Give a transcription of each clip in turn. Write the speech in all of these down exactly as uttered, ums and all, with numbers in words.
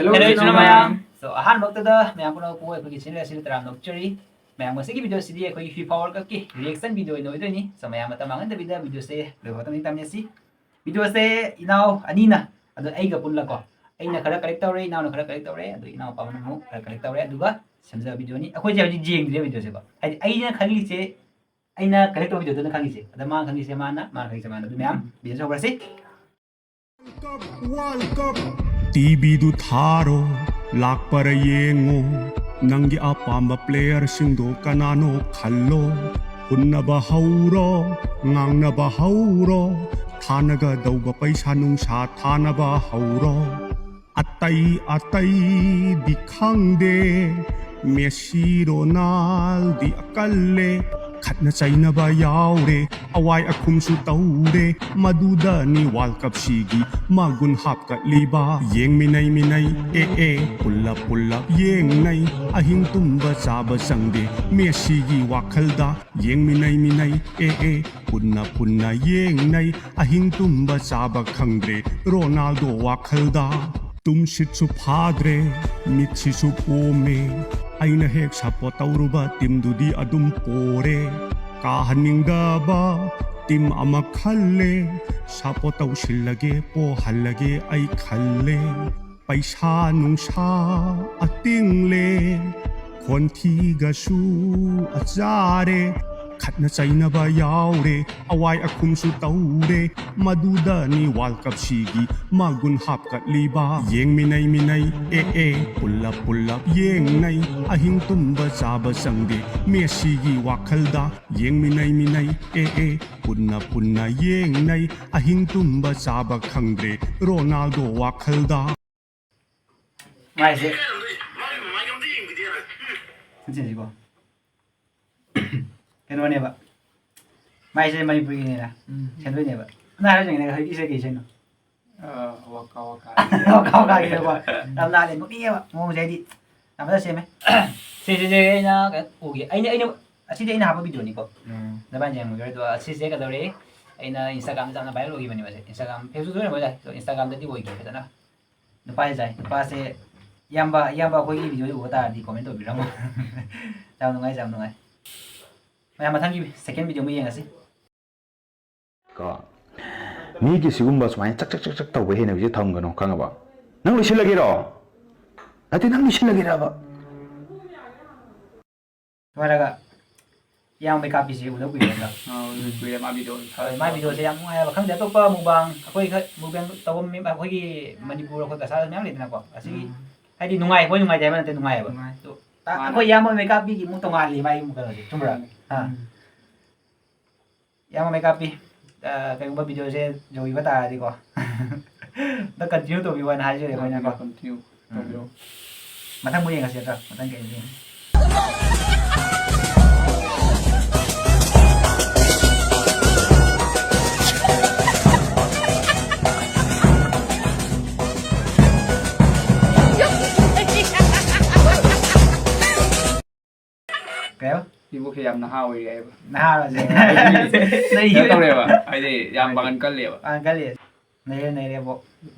Hello, ꯏꯆꯤꯟ ꯏꯅꯥꯎ ꯃꯌꯥꯝ꯫ So, ꯑꯍꯥꯟꯕꯃꯛꯇꯗ ꯃꯌꯥꯝ ꯄꯨꯝꯅꯃꯛꯄꯨ ꯑꯩꯈꯣꯏꯒꯤ channel ꯑꯁꯤꯗ ꯇꯔꯥꯝꯅ ꯑꯣꯛꯆꯔꯤ꯫ ꯃꯌꯥꯝ, ꯉꯁꯤꯒꯤ video ꯑꯁꯤꯗꯤ ꯑꯩꯈꯣꯏꯒꯤ FIFA World Cup ꯀꯤ reaction video ꯑꯣꯏꯅ ꯑꯣꯏꯗꯣꯏꯅꯤ꯫ So, ꯃꯌꯥꯝ, ꯃꯇꯝ ꯃꯥꯡꯍꯟꯗꯕꯤꯗ video ꯑꯁꯦ ꯂꯣꯏꯐꯥꯎ ꯇꯝꯅꯤꯡ ꯇꯝꯅꯤꯡꯁꯤ꯫ Video ꯑꯁꯦ ꯏꯅꯥꯎ ꯑꯅꯤꯅ, ꯑꯗꯣ ꯑꯩꯒ ꯄꯨꯜꯂꯀꯣ, ꯑꯩꯅ ꯈꯔ collect ꯇꯧꯔꯦ, ꯏꯅꯥꯎꯅ ꯈꯔ collect ꯇꯧꯔꯦ, ꯑꯗꯣ ꯏꯅꯥꯎꯄꯥ ꯑꯃꯅ ꯑꯃꯨꯛ ꯈꯔ collect ꯇꯧꯔꯦ, ꯑꯗꯨꯒ ꯁꯦꯝꯖꯕ video ꯅꯤ꯫ ꯑꯩꯈꯣꯏꯁꯦ ꯍꯧꯖꯤꯛ ꯌꯦꯡꯗ꯭ꯔꯤꯕ video ꯁꯦꯀꯣ꯫ ꯍꯥꯏꯗꯤ ꯑꯩꯅ ꯈꯪꯉꯤꯁꯦ, ꯑꯩꯅ collect ꯇꯧꯕ video ꯗꯨꯅ ꯈꯪꯉꯤꯁꯦ, ꯑꯗ ꯃꯥꯅ ꯈꯪꯉꯤꯁꯦ ꯃꯥꯅ, ꯃꯥꯅ ꯈꯪꯉꯤꯁꯦ ꯃꯥꯅ꯫ ꯑꯗꯨ ꯃꯌꯥꯝ, video ꯁꯦ ꯍꯧꯔꯁꯤ꯫ World Cup꯫ ꯇꯤ ꯚꯤ ꯗꯨ ꯊꯥꯔꯣ, ꯂꯥꯛꯄꯔ ꯌꯦꯡꯉꯣ, ꯅꯪꯒꯤ ꯑꯄꯥꯝꯕ player ꯁꯤꯡꯗꯣ ꯀꯅꯥꯅꯣ ꯈꯜꯂꯣ, ꯍꯨꯟꯅꯕ ꯍꯧꯔꯣ, ꯉꯥꯡꯅꯕ ꯍꯧꯔꯣ, ꯊꯥꯅꯒꯗꯧꯕ ꯄꯩꯁꯥ ꯅꯨꯡꯁꯥ ꯊꯥꯅꯕ ꯍꯧꯔꯣ꯫ ꯑꯇꯩ ꯑꯇꯩꯗꯤ ꯈꯪꯗꯦ, ꯃꯦꯁꯤ ꯔꯣꯅꯥꯜꯗꯤ ꯑꯀꯜꯂꯦ, ꯈꯠꯅ ꯆꯩꯅꯕ ꯌꯥꯎꯔꯦ, ꯑꯋꯥꯏ ꯑꯈꯨꯝꯁꯨ ꯇꯧꯔꯦ, ꯃꯗꯨꯗꯅꯤ World Cup ꯁꯤꯒꯤ ꯃꯒꯨꯟ ꯍꯥꯞꯀꯠꯂꯤꯕ꯫ ꯌꯦꯡꯃꯤꯟꯅꯩ ꯃꯤꯟꯅꯩ ꯑꯦ ꯑꯦ, ꯄꯨꯜꯂꯞ ꯄꯨꯜꯂꯞ ꯌꯦꯡꯅꯩ, ꯑꯍꯤꯡ ꯇꯨꯝꯕ ꯆꯥꯕ ꯆꯪꯗꯦ ꯃꯦꯁꯤꯒꯤ ꯋꯥꯈꯜꯗ꯫ ꯌꯦꯡꯃꯤꯟꯅꯩ ꯃꯤꯟꯅꯩ ꯑꯦ ꯑꯦ, ꯄꯨꯟꯅ ꯄꯨꯟꯅ ꯌꯦꯡꯅꯩ, ꯑꯍꯤꯡ ꯇꯨꯝꯕ ꯆꯥꯕ ꯈꯪꯗ꯭ꯔꯦ ꯔꯣꯅꯥꯜꯗꯣ ꯋꯥꯈꯜꯗ꯫ ꯇꯨꯝꯁꯤꯠꯁꯨ ꯐꯥꯗ꯭ꯔꯦ, ꯃꯤꯠꯁꯤꯁꯨ ꯄꯣꯝꯃꯦ, ꯑꯩꯅ ꯍꯦꯛ support ꯇꯧꯔꯨꯕ team ꯗꯨꯗꯤ ꯑꯗꯨꯝ ꯄꯣꯔꯦ꯫ ꯀꯥꯍꯟꯅꯤꯡꯗꯕ team ꯑꯃ ꯈꯜꯂꯦ, support ꯇꯧꯁꯤꯜꯂꯒꯦ, ꯄꯣꯍꯜꯂꯒꯦ ꯑꯩ ꯈꯜꯂꯦ꯫ ꯄꯩꯁꯥ ꯅꯨꯡꯁꯥ ꯑꯇꯤꯡꯂꯦ, ꯈꯣꯟꯊꯤꯒꯁꯨ ꯑꯆꯥꯔꯦ, ꯈꯠꯅ ꯆꯩꯅꯕ ꯌꯥꯎꯔꯦ, ꯑꯋꯥꯏ ꯑꯈꯨꯝꯁꯨ ꯇꯧꯔꯦ, ꯃꯗꯨꯗꯅꯤ World Cup ꯁꯤꯒꯤ ꯃꯒꯨꯟ ꯍꯥꯞꯀꯠꯂꯤꯕ꯫ ꯌꯦꯡꯃꯤꯟꯅꯩ ꯃꯤꯟꯅꯩ ꯑꯦ ꯑꯦ, ꯄꯨꯜꯂꯞ ꯄꯨꯜꯂꯞ ꯌꯦꯡꯅꯩ, ꯑꯍꯤꯡ ꯇꯨꯝꯕ ꯆꯥꯕ ꯆꯪꯗꯦ ꯃꯦꯁꯤꯒꯤ ꯋꯥꯈꯜꯗ꯫ ꯌꯦꯡꯃꯤꯟꯅꯩ ꯃꯤꯟꯅꯩ ꯑꯦ ꯑꯦ, ꯄꯨꯟꯅ ꯄꯨꯟꯅ ꯌꯦꯡꯅꯩ, ꯑꯍꯤꯡ ꯇꯨꯝꯕ ꯆꯥꯕ ꯈꯪꯗ꯭ꯔꯦ ꯔꯣꯅꯥꯜꯗꯣ ꯋꯥꯈꯜꯗ꯫ ꯃꯥꯏꯁꯦ ꯁꯤꯟꯁꯤꯀꯣ꯫ ꯀꯩꯅꯣꯅꯦꯕ, ꯃꯥꯏꯁꯦ ꯃꯅꯤꯄꯨꯔꯤꯒꯤꯅꯦꯅ꯫ ꯎꯝ꯫ ꯁꯦꯟꯗꯣꯏꯅꯦꯕ꯫ ꯅꯪ ꯍꯥꯏꯔꯤꯁꯦ ꯍꯧꯖꯤꯛ ꯏꯁꯩ ꯀꯩ ꯏꯁꯩꯅꯣ? ꯑ, ꯋꯥꯀꯥ ꯋꯥꯀꯥ꯫ ꯋꯥꯀꯥ ꯋꯥꯀꯥꯒꯤꯅꯦꯕ꯫ ꯌꯥꯝ ꯂꯥꯜꯂꯦ, ꯅꯣꯛꯅꯤꯡꯉꯦꯕ ꯃꯑꯣꯡꯁꯦ꯫ ꯍꯥꯏꯗꯤ ꯌꯥꯝ ꯐꯖꯅ ꯁꯦꯝꯃꯦ꯫ ꯁꯤꯁꯤꯁꯦ ꯑꯩꯅ ꯀꯩꯅꯣ ꯎꯒꯦ꯫ ꯑꯩꯅ, ꯑꯩꯅ, ꯑꯁꯤꯗꯤ ꯑꯩꯅ ꯍꯥꯞꯄ video ꯅꯤꯀꯣ꯫ ꯎꯝ꯫ ꯅꯕꯥꯅꯤ ꯌꯦꯡꯉꯨꯗꯣꯏꯔꯦ꯫ ꯑꯗꯣ ꯑꯁꯤꯁꯦ ꯀꯩꯗꯧꯔꯦ? ꯑꯩꯅ Instagram ꯗ ꯌꯥꯝꯅ viral ꯑꯣꯏꯈꯤꯕꯅꯦꯕ ꯁꯦ꯫ Instagram, Facebook ꯇ ꯑꯣꯏꯔꯝꯕ ꯌꯥꯏ꯫ ꯑꯗꯣ Instagram ꯗꯗꯤ ꯑꯣꯏꯈꯤ ꯐꯖꯅ꯫ ꯅꯨꯄꯥ ꯌꯥꯏ, ꯅꯨꯄꯥꯁꯦ ꯏꯌꯥꯝꯕ, ꯏꯌꯥꯝꯕ ꯑꯩꯈꯣꯏꯒꯤ video ꯎꯕ ꯇꯥꯔꯗꯤ comment ꯇꯧꯕꯤꯔꯝꯃꯣ꯫ ꯌꯥꯝ ꯅꯨꯡꯉꯥꯏ, ꯌꯥꯝ ꯅꯨꯡꯉꯥꯏ꯫ ꯃꯌꯥꯝ ꯃꯊꯪꯒꯤ second video ꯑꯃ ꯌꯦꯡꯉꯁꯤ꯫ ꯀꯣ, ꯃꯤꯒꯤ ꯁꯤꯒꯨꯝꯕ ꯁꯨꯃꯥꯏꯅ ꯆꯛ ꯆꯛ ꯆꯛ ꯆꯛ ꯇꯧꯕ ꯍꯩꯅꯕꯤꯁꯦ ꯊꯝꯒꯅꯨ, ꯈꯪꯉꯕ? ꯅꯪ ꯂꯣꯏꯁꯤꯜꯂꯒꯦꯔꯣ? ꯅꯠꯇꯦ, ꯅꯪ ꯂꯣꯏꯁꯤꯜꯂꯒꯦꯔꯕ? ꯍꯥꯏꯔꯒ ꯏꯌꯥꯝꯕꯩ ꯀꯥꯞꯄꯤꯁꯦ ꯎꯗ ꯀꯨꯏꯔꯦ ꯅꯠꯇ꯭ꯔꯥ? ꯑꯥ, ꯎꯗ ꯀꯨꯏꯔꯦ ꯃꯥ video꯫ ꯍꯣꯏ, ꯃꯥ video ꯁꯦ ꯌꯥꯝ ꯅꯨꯡꯉꯥꯏꯕ꯫ ꯈꯪꯗꯦ, ꯑꯇꯣꯞꯄ mukbang, ꯑꯩꯈꯣꯏ ꯈꯔ mukbang ꯇꯧꯕ ꯃꯤ, ꯑꯩꯈꯣꯏꯒꯤ ꯃꯅꯤꯄꯨꯔ, ꯑꯩꯈꯣꯏ ꯀꯁꯥꯔ ꯃꯌꯥꯝ ꯂꯩꯗꯅꯀꯣ꯫ ꯑꯁꯤꯒꯤ ꯎꯝ꯫ ꯍꯥꯏꯗꯤ ꯅꯨꯡꯉꯥꯏ, ꯃꯣꯏ ꯅꯨꯡꯉꯥꯏꯇꯦ ꯍꯥꯏꯕ ꯅꯠꯇꯦ, ꯅꯨꯡꯉꯥꯏꯌꯦꯕ꯫ ꯅꯨꯡꯉꯥꯏ꯫ ꯑꯗꯣ, ꯇꯥ-, ꯃꯥꯅ ꯑꯩꯈꯣꯏ ꯏꯌꯥꯝꯕ ꯃꯩꯀꯥꯞꯄꯤꯒꯤ ꯑꯃꯨꯛ ꯇꯣꯉꯥꯜꯂꯤ ꯃꯥꯒꯤ ꯑꯃꯨꯛ ꯀꯩꯅꯣꯁꯦ, ꯆꯨꯝꯕ꯭ꯔꯥ? ꯎꯝ꯫ ꯑꯥ꯫ ꯎꯝ꯫ ꯏꯌꯥꯝꯕ ꯃꯩꯀꯥꯞꯄꯤ, ꯑ, ꯀꯩꯒꯨꯝꯕ video ꯁꯦ ꯌꯧꯕꯤꯕ ꯇꯥꯔꯗꯤꯀꯣ, ꯑꯝꯇ continue ꯇꯧꯕꯤꯌꯨ ꯍꯥꯏꯅ ꯍꯥꯏꯖꯔꯤ ꯑꯩꯈꯣꯏꯅꯀꯣ꯫ Continue ꯎꯝ꯫ ꯇꯧꯕꯤꯌꯨ꯫ ꯃꯊꯪ ꯃꯨꯛ ꯌꯦꯡꯉꯁꯤ ꯅꯠꯇ꯭ꯔꯥ? ꯃꯊꯪ ꯀꯩ ꯌꯦꯡꯉꯁꯤ? ꯀꯩ ꯍꯥꯏꯕ? ꯏꯕꯣꯛꯁꯦ ꯌꯥꯝ ꯅꯍꯥ ꯑꯣꯏꯔꯤ ꯍꯥꯏꯕ꯫ ꯅꯍꯥꯔꯣ ꯍꯧꯖꯤꯛ? ꯀꯩꯅꯣ ꯇꯧꯔꯦꯕ, ꯍꯥꯏꯗꯤ ꯌꯥꯝ ꯄꯥꯡꯒꯜ ꯀꯜꯂꯦꯕ꯫ ꯄꯥꯡꯒꯜ ꯀꯜꯂꯤ꯫ ꯅꯩꯔꯦ, ꯅꯩꯔꯦ, ꯕꯣꯛ꯫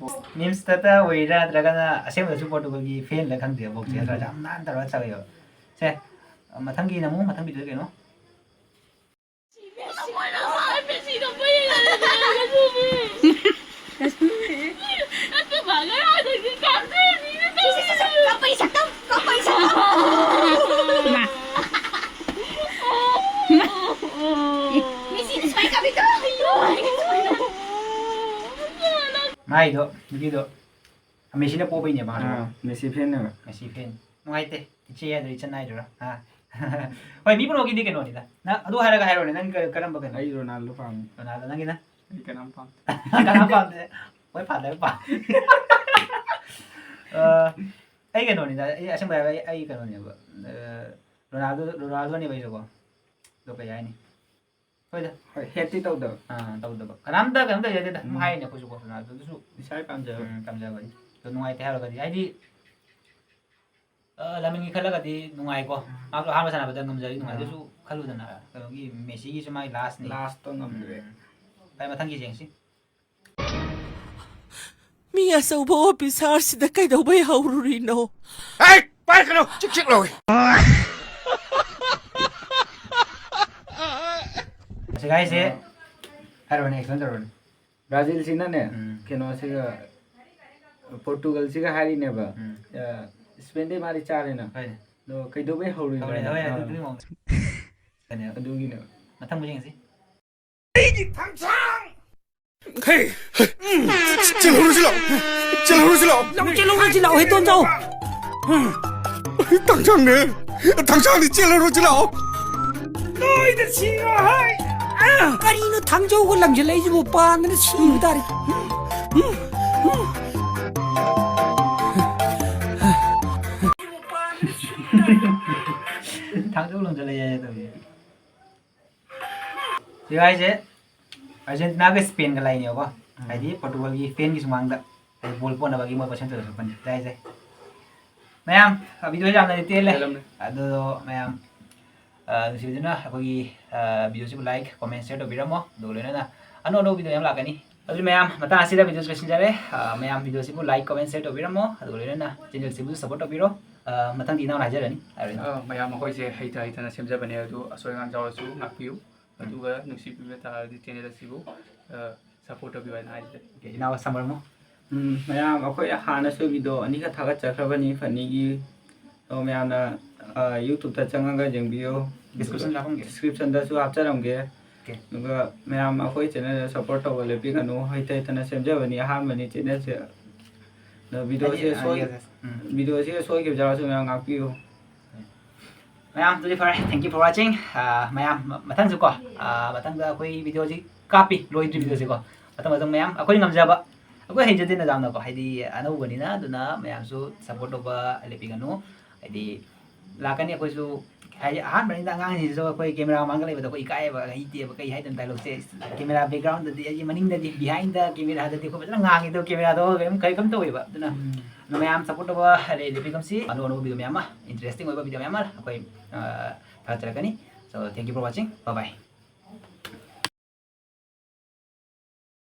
Memes ꯇꯇ ꯑꯣꯏꯔꯤꯔꯥ ꯅꯠꯇ꯭ꯔꯒꯅ ꯑꯁꯦꯡꯕꯗꯁꯨ Portugal ꯒꯤ fan ꯂ ꯈꯪꯗꯦ, ꯕꯣꯛꯁꯦ ꯅꯠꯇ꯭ꯔꯥ? ꯎꯝ꯫ ꯌꯥꯝ ꯅꯥꯟꯅ ꯇꯧꯔꯒ ꯁꯛꯑꯦꯕ꯫ ꯁꯦ, ꯃꯊꯪꯒꯤꯅ ꯑꯃꯨꯛ, ꯃꯊꯪ video ꯗ ꯀꯩꯅꯣ? ꯀꯞꯄꯩ ꯁꯛꯇꯝ, ꯀꯞꯄꯩ ꯁꯛꯇꯝ꯫ ꯃꯥ꯫ ꯃꯥ꯫ ꯃꯦꯁꯤꯗ ꯁꯨꯃꯥꯏ ꯀꯞꯄꯤꯗꯣ꯫ ꯃꯥꯏꯗꯣ, ꯅꯨꯄꯤꯗꯣ, ꯃꯦꯁꯤꯅ ꯄꯣꯕꯩꯅꯦ ꯃꯥꯗꯣ꯫ ꯑꯥ, ꯃꯦꯁꯤ fan ꯅꯦꯕ꯫ Messi fan꯫ ꯅꯨꯡꯉꯥꯏꯇꯦ꯫ ꯏꯆꯦ ꯍꯥꯏꯗꯣꯏꯔꯥ, ꯏꯆꯟ ꯍꯥꯏꯗꯣꯏꯔꯥ? ꯍꯥ? ꯍꯣꯏ, ꯃꯤ ꯄꯨꯝꯅꯃꯛꯀꯤꯗꯤ ꯀꯩꯅꯣꯅꯤꯗ꯫ ꯅꯪ ꯑꯗꯨ ꯍꯥꯏꯔꯒ ꯍꯥꯏꯔꯣꯅꯦ, ꯅꯪ ꯀ-, ꯀꯔꯝꯕ ꯀꯩꯅꯣ? ꯑꯩ ꯔꯣꯅꯥꯜꯗꯣ ꯄꯥꯝꯃꯤ꯫ ꯔꯣꯅꯥꯜꯗꯣ, ꯅꯪꯒꯤꯅ? ꯑꯩ ꯀꯅꯥꯝ ꯄꯥꯝꯗꯦ꯫ ꯀꯅꯥꯝ ꯄꯥꯝꯗꯦ? ꯍꯣꯏ, ꯐꯥꯗꯔ ꯄꯥꯝꯃꯤ꯫ ꯑ, ꯑꯩ ꯀꯩꯅꯣꯅꯤꯗ, ꯑꯩ ꯑꯁꯦꯡꯕ ꯍꯥꯏꯔꯒ ꯑꯩ, ꯑꯩ ꯀꯩꯅꯣꯅꯦꯕ꯫ ꯑ, ꯔꯣꯅꯥꯜꯗꯣ, ꯔꯣꯅꯥꯜꯗꯣꯅꯦꯕ ꯑꯩꯁꯨꯀꯣ꯫ ꯑꯗꯣ ꯀꯩ ꯍꯥꯏꯅꯤ? ꯍꯣꯏꯗ꯫ ꯍꯣꯏ, hate ꯇꯤ ꯇꯧꯗꯕ꯫ ꯑꯥ, ꯇꯧꯗꯕ꯫ ꯀꯅꯥꯝꯇ ꯀꯩꯅꯣ ꯇꯧꯖꯗꯦꯗ꯫ ꯑꯗꯨꯝ ꯎꯝ꯫ ꯍꯥꯏꯔꯤꯅꯦ ꯑꯩꯈꯣꯏꯁꯨꯀꯣ, ꯔꯣꯅꯥꯜꯗꯣꯗꯨꯁꯨ꯫ ꯏꯁꯥꯒꯤ ꯄꯥꯝꯖꯕ꯫ ꯎꯝ, ꯄꯥꯝꯖꯕꯅꯤ꯫ ꯑꯗꯣ ꯅꯨꯡꯉꯥꯏꯇꯦ ꯍꯥꯏꯔꯒꯗꯤ, ꯍꯥꯏꯗꯤ, ꯑ, ꯂꯥꯃꯤꯟꯒꯤ ꯈꯜꯂꯒꯗꯤ ꯅꯨꯡꯉꯥꯏꯀꯣ꯫ ꯎꯝ꯫ ꯃꯥꯁꯨ ꯑꯍꯥꯟꯕ ꯁꯥꯟꯅꯕꯗ ꯉꯝꯖꯔꯤ ꯅꯨꯡꯉꯥꯏ꯫ ꯎꯝ꯫ ꯑꯗꯨꯁꯨ ꯈꯜꯂꯨꯗꯅ, ꯀꯩꯅꯣꯒꯤ ꯃꯦꯁꯤꯒꯤꯁꯨ ꯃꯥꯒꯤ last ꯅꯤ꯫ Last ꯇꯣ ꯉꯝꯗ꯭ꯔꯦ꯫ ꯎꯝ꯫ ꯚꯥꯏ, ꯃꯊꯪꯒꯤ ꯌꯦꯡꯁꯤ꯫ ꯃꯤ ꯑꯆꯧꯕ ꯑꯣꯐꯤꯁꯥꯔꯁꯤꯗ ꯀꯩꯗꯧꯕꯩ ꯍꯧꯔꯨꯔꯤꯅꯣ? ꯑꯩ ꯄꯥꯏꯔꯛꯀꯅꯨ, ꯆꯤꯛ ꯆꯤꯛ ꯂꯧꯏ꯫ ꯁꯤꯒꯥꯏꯁꯦ ꯍꯥꯏꯔꯣꯅꯦ, ꯑꯦꯛꯁꯄ꯭ꯂꯦꯟ ꯇꯧꯔꯣꯅꯦ꯫ ꯕ꯭ꯔꯥꯖꯤꯜꯁꯤꯅꯅꯦ ꯎꯝ꯫ ꯀꯩꯅꯣꯁꯤꯒ ꯄꯣꯔꯇꯨꯒꯜꯁꯤꯒ ꯍꯥꯏꯔꯤꯅꯦꯕ꯫ ꯎꯝ꯫ ꯑ, ꯁ꯭ꯄꯦꯟꯗꯩ ꯃꯥꯗꯤ ꯆꯥꯔꯦꯅ꯫ ꯍꯣꯏꯅꯦ꯫ ꯑꯗꯣ ꯀꯩꯗꯧꯕꯩ ꯍꯧꯔꯤꯅꯣ? ꯍꯧꯔꯦ, ꯍꯣꯏ, ꯑ, ꯑꯗꯨ, ꯑꯗꯨꯒꯤ ꯃꯑꯣꯡꯗ꯫ ꯀꯩꯅꯣ, ꯑꯗꯨꯒꯤꯅꯦꯕ꯫ ꯃꯊꯪ ꯌꯦꯡꯁꯤ꯫ ꯍꯦ, ꯆꯦꯜꯍꯧꯔꯁꯤ ꯂꯥꯛꯑꯣ, ꯆꯦꯜꯍꯧꯔꯁꯤ ꯂꯥꯛꯑꯣ꯫ ꯂꯥꯛꯑꯣ, ꯆꯦꯜꯍꯧꯔꯁꯤ ꯂꯥꯛꯑꯣ, ꯍꯦ, ꯇꯣꯟꯖꯥꯎ꯫ ꯊꯥꯡꯁꯥꯡꯅꯦ, ꯊꯥꯡꯁꯥꯡꯗꯤ ꯆꯦꯜꯍꯧꯔꯁꯤ ꯂꯥꯛꯑꯣ꯫ ꯅꯣꯏꯗ ꯁꯤꯔꯣ ꯍꯥꯏ꯫ ꯀꯔꯤꯅꯣ ꯊꯥꯡꯖꯧꯒ ꯂꯪꯁꯤꯜꯂꯛꯏꯁꯤꯕꯨ? ꯄꯥꯟꯗꯅ ꯁꯤꯕ ꯇꯥꯔꯦ꯫ ꯊꯥꯡꯖꯧ ꯂꯪꯁꯤꯜꯂꯛꯑꯦ ꯍꯥꯏ ꯇꯧꯔꯤꯁꯦ꯫ ꯁꯤ ꯍꯥꯏꯁꯦ ꯑꯥꯔꯖꯦꯟꯇꯤꯅꯥꯒ ꯁ꯭ꯄꯦꯟꯒ ꯂꯩꯅꯦꯕꯀꯣ꯫ ꯍꯥꯏꯗꯤ ꯄꯣꯔꯇꯨꯒꯜꯒꯤ ꯐꯦꯟꯒꯤ ꯁꯨꯃꯥꯡꯗ ꯍꯥꯏꯗꯤ ꯕꯣꯜ ꯄꯣꯠꯅꯕꯒꯤ ꯃꯣꯏ ꯄꯣꯁꯦꯟ ꯇꯧꯔ ꯁꯣꯛꯄꯅꯤ꯫ ꯁꯤ ꯍꯥꯏꯁꯦ ꯃꯌꯥꯝ, ꯚꯤꯗꯤꯑꯣ ꯌꯥꯝꯅꯗꯤ ꯇꯦꯜꯂꯦ꯫ ꯇꯦꯜꯂꯝꯃꯦ꯫ ꯑꯗꯨꯗꯣ ꯃꯌꯥꯝ, ꯑ, ꯅꯨꯡꯁꯤꯕꯤꯗꯨꯅ ꯑꯩꯈꯣꯏꯒꯤ, ꯑ, ꯚꯤꯗꯤꯑꯣꯁꯤꯕꯨ like, comment, share ꯇꯧꯕꯤꯔꯝꯃꯣ꯫ ꯑꯗꯨꯒ ꯂꯣꯏꯅꯅ ꯑꯅꯧ ꯑꯅꯧꯕ ꯚꯤꯗꯤꯑꯣ ꯌꯥꯝ ꯂꯥꯛꯀꯅꯤ꯫ ꯑꯗꯨꯗꯤ ꯃꯌꯥꯝ, ꯃꯇꯥꯡ ꯑꯁꯤꯗ ꯚꯤꯗꯤꯑꯣꯁꯤ ꯂꯣꯏꯁꯤꯟꯖꯔꯦ꯫ ꯑ, ꯃꯌꯥꯝ, ꯚꯤꯗꯤꯑꯣꯁꯤꯕꯨ like, comment, share ꯇꯧꯕꯤꯔꯝꯃꯣ꯫ ꯑꯗꯨꯒ ꯂꯣꯏꯅꯅ ꯆꯦꯅꯦꯜꯁꯤꯕꯨꯁꯨ support ꯇꯧꯕꯤꯔꯣ꯫ ꯑ, ꯃꯊꯪꯗꯤ ꯏꯅꯥꯎꯅ ꯍꯥꯏꯖꯔꯅꯤ꯫ ꯍꯥꯏꯔꯣ, ꯏꯅꯥꯎ꯫ ꯑ, ꯃꯌꯥꯝ, ꯑꯩꯈꯣꯏꯁꯦ ꯍꯩꯇ ꯍꯩꯇꯅ ꯁꯦꯝꯖꯕꯅꯦ, ꯑꯗꯨ ꯑꯁꯣꯏ ꯑꯉꯥꯝ ꯌꯥꯎꯔꯁꯨ ꯉꯥꯛꯄꯤꯌꯨ꯫ ꯑꯗꯨꯒ ꯅꯨꯡꯁꯤꯕꯤꯕ ꯇꯥꯔꯗꯤ ꯆꯦꯅꯦꯜ ꯑꯁꯤꯕꯨ, ꯑ, support ꯇꯧꯕꯤꯌꯨ ꯍꯥꯏꯅ ꯍꯥꯏꯖꯔꯤ꯫ Okay, ꯏꯅꯥꯎ ꯁꯝꯃꯔꯃꯣ꯫ ꯎꯝ, ꯃꯌꯥꯝ, ꯑꯩꯈꯣꯏ ꯍꯥꯟꯅꯁꯨ ꯚꯤꯗꯤꯑꯣ ꯑꯅꯤꯈꯛ ꯊꯥꯒꯠꯆꯈ꯭ꯔꯕꯅꯤ ꯐꯅꯤꯒꯤ꯫ ꯑꯗꯣ ꯃꯌꯥꯝꯅ, ꯑ, YouTube ꯇ ꯆꯪꯉꯒ ꯌꯦꯡꯕꯤꯌꯨ꯫ Description ꯗ ꯍꯥꯞꯄꯝꯒꯦ꯫ Description ꯗꯁꯨ ꯍꯥꯞꯆꯔꯝꯒꯦ꯫ Okay꯫ ꯑꯗꯨꯒ ꯃꯌꯥꯝ ꯑꯩꯈꯣꯏ ꯆꯦꯅꯦꯜꯗ support ꯇꯧꯕ ꯂꯦꯞꯄꯤꯒꯅꯨ꯫ ꯍꯩꯇ ꯍꯩꯇꯅ ꯁꯦꯝꯖꯕꯅꯤ, ꯑꯍꯥꯟꯕꯅꯤ ꯆꯦꯅꯦꯜꯁꯦ꯫ ꯑꯗꯣ ꯚꯤꯗꯤꯑꯣꯁꯦ ꯍꯥꯏꯗꯤ, ꯑ, ꯁꯣꯏ-, yes, yes. ꯎꯝ꯫ ꯚꯤꯗꯤꯑꯣꯁꯤꯗ ꯁꯣꯏꯈꯤꯕ ꯌꯥꯎꯔꯁꯨ ꯃꯌꯥꯝ ꯉꯥꯛꯄꯤꯌꯨ꯫ ꯃꯌꯥꯝ, ꯑꯗꯨꯗꯤ ꯐꯔꯦ꯫ Thank you for watching꯫ ꯑ, ꯃꯌꯥꯝ, ꯃ-, ꯃꯊꯪꯁꯨ ꯀꯣ, ꯑ, ꯃꯊꯪꯗ ꯑꯩꯈꯣꯏ ꯚꯤꯗꯤꯑꯣꯁꯤ ꯀꯥꯞꯄꯤ, ꯂꯣꯏꯗ꯭ꯔꯤ ꯚꯤꯗꯤꯑꯣꯁꯤ ꯀꯣ꯫ ꯃꯊꯪ ꯃꯊꯪ ꯃꯌꯥꯝ ꯑꯩꯈꯣꯏ ꯉꯝꯖꯕ, ꯑꯩꯈꯣꯏ ꯍꯩꯖꯗꯦꯅ ꯌꯥꯝꯅꯀꯣ, ꯍꯥꯏꯗꯤ ꯑꯅꯧꯕꯅꯤꯅ, ꯑꯗꯨꯅ ꯃꯌꯥꯝꯁꯨ support ꯇꯧꯕ ꯂꯦꯞꯄꯤꯒꯅꯨ꯫ ꯍꯥꯏꯗꯤ ꯂꯥꯛꯀꯅꯤ ꯑꯩꯈꯣꯏꯁꯨ, ꯍꯥꯏꯗꯤ ꯑꯍꯥꯟꯕꯅꯤꯅ ꯑꯉꯥꯡꯁꯤꯡꯁꯤꯁꯨ ꯑꯩꯈꯣꯏ camera ꯃꯥꯡꯗ ꯂꯩꯕꯗ ꯑꯩꯈꯣꯏ ꯏꯀꯥꯏꯌꯦꯕ, ꯍꯩꯇꯦꯕ, ꯀꯩ ꯍꯥꯏꯗꯣꯏꯅꯣ dialogue ꯁꯦ꯫ Camera background ꯗꯗꯤ, ꯑꯩꯒꯤ ꯃꯅꯤꯡꯗꯗꯤ, behind ꯗ camera ꯗꯗꯤ ꯑꯩꯈꯣꯏ ꯐꯖꯅ ꯉꯥꯡꯉꯦ, ꯑꯗꯣ camera ꯗꯣ ꯀꯩꯝ, ꯀꯩ-, ꯀꯩꯝ ꯇꯧꯋꯦꯕ꯫ ꯑꯗꯨꯅ ꯃꯌꯥꯝ support ꯇꯧꯕ ꯂꯦꯞꯄꯤꯒꯨꯝꯁꯤ꯫ ꯑꯅꯧ ꯑꯅꯧꯕ video ꯃꯌꯥꯝ ꯑꯃ, interesting ꯑꯣꯏꯕ video ꯃꯌꯥꯝ ꯑꯃ ꯑꯩꯈꯣꯏ, ꯑ, ꯊꯥꯒꯠꯆꯔꯛꯀꯅꯤ꯫ So, thank you for watching. Bye bye.